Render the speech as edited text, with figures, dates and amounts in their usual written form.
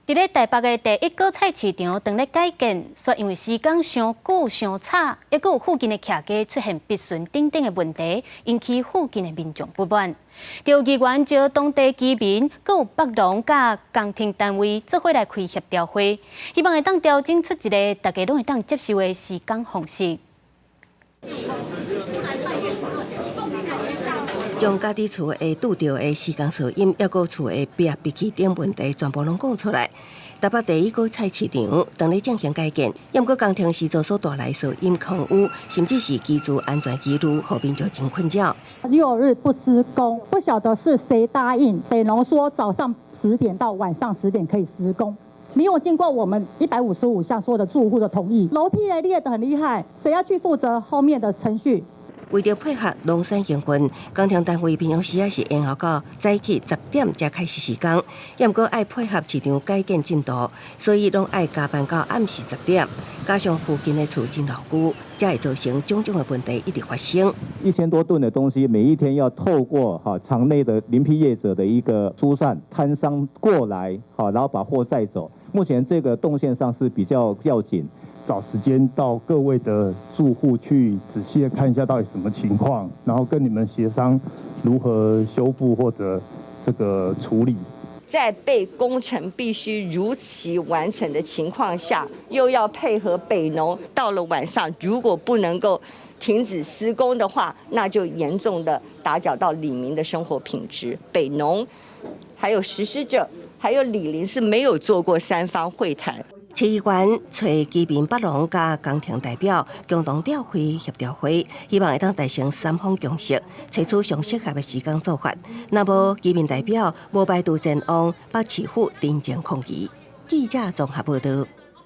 佇咧台北的第一果菜市場，當咧改建，卻因為時間傷久傷早，抑閣有附近的徛家出現蟄蟳等等的問題，引起附近的民眾不滿。就議員召當地居民，閣有北農佮工程單位做伙來開協調會，希望會當調整出一个大家攏會當接受的施工方式。將家己厝會拄著的施工噪音，抑閣厝的壁壁起等問題，全部攏講出來。台北第一果菜市場當咧進行改建，毋過工程施作所帶來噪音空污，甚至是居住安全疑慮，予民眾真困擾。六日不施工，不曉得是誰答應。北農說早上十點到晚上十點可以施工，沒有經過我們155巷所有的住戶的同意。樓梯也裂得很厲害，誰要去負責後面的程序？為著配合農山營運，工程單位平常時也是延後到早起10點才開始施工，抑毋過愛配合市場改建進度，所以攏愛加班到暗時十點。加上附近的厝真老舊，才會造成種種的問題一直發生。1000多噸的東西，每一天要透過哈場內的鄰避業者的一個疏散，攤商過來，好，然後把貨載走。目前這個動線上是比較要緊。找時間到各位的住戶去仔細的看一下到底什麼情況，然後跟你們協商如何修復或者這個處理。在被工程必須如期完成的情況下，又要配合北農，到了晚上如果不能夠停止施工的話，那就嚴重的打攪到里民的生活品質。北農還有實施者，還有里鄰是沒有做過三方會談。市議員揣居民北農佮工程代表共同召開協調會，希望會當達成三方共識，揣出上適合的施工做法。若無居民代表，無排除前往北市府陳情抗議。記者綜合報道。